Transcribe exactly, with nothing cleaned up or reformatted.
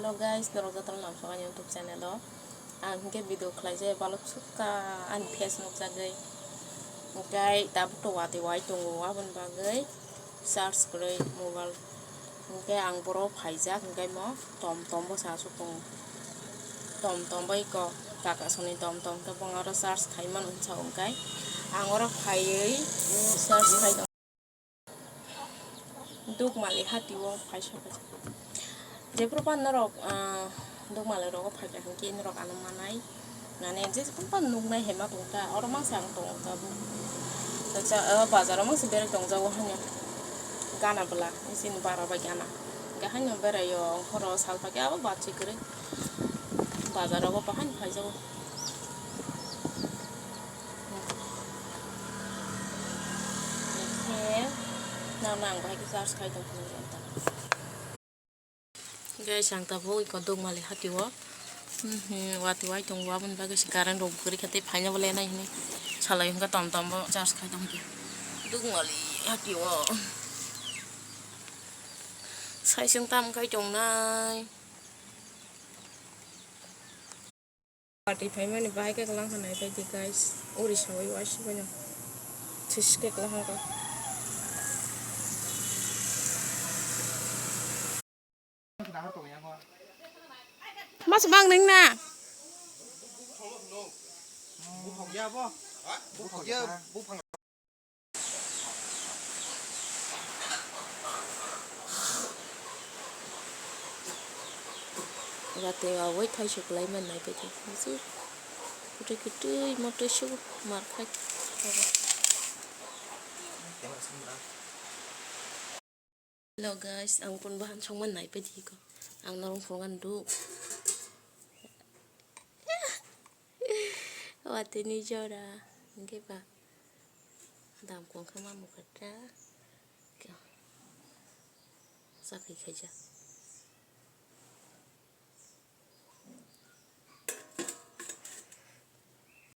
Hello guys, norok jotono lamsok ani YouTube channel o. Ang hinkhe video khlaijak balok sukha ani face nukjagwi. Hinkhe tabuk to watwi wai tongo, aboni bagwi charge kwrwi mobile. Hinkhe ang boro phaijak, hinkhe mo tom tom bo sa asuk tongo. Tom tom bai ko kaka soni tom tom khe bong aro charge khai mano hinsa hinkhe ang oro phaiwi charge khai tongo. Dukmali hati o phaisa phaisa. Jephru pan norok, ah, Dukmali rogo phaikha hinkhe norok ano manai. Nane jephru pan nuknai hema tongkha, oro mangsa ang tongo tabuk. Techa, ah, bazar o mangsa berek tongjago hanya. Gana bwla, nisi ni bara bai gana. Hinkhe haino beraio, horo salpha khe abo bachi kwrwi. Bazar rogo bahai phaijago. Khe nang nang bahai khe charge khai tong phano janta. Guys, ang tabuk iko Dukmali hati o. Hmm, hmm, watwi wai tongo, aboni bagwi se current rok kwrwi khe tei phaina bo lenai hinwi salai hwnkha, tom tom bo charge khai tong khe Dukmali hati o. Sai chwng tam khai tongnai. Party phaimani bahai khe kwlang kha naipaidi guys. Uri sawi waisubano. Thwis khe kwlang kha. Mas bang nang na. Watwi wawai thaisu kwlai man naipaidi. Kwtwi kwtwi motwi su mar khai. Hello guys, ang pun bahan songman naipaidi ko. Ang norong phungan du. Watwi ni jora. Hinkhe ba. Dam kong khe ma mukha ta. Chakri khaijak.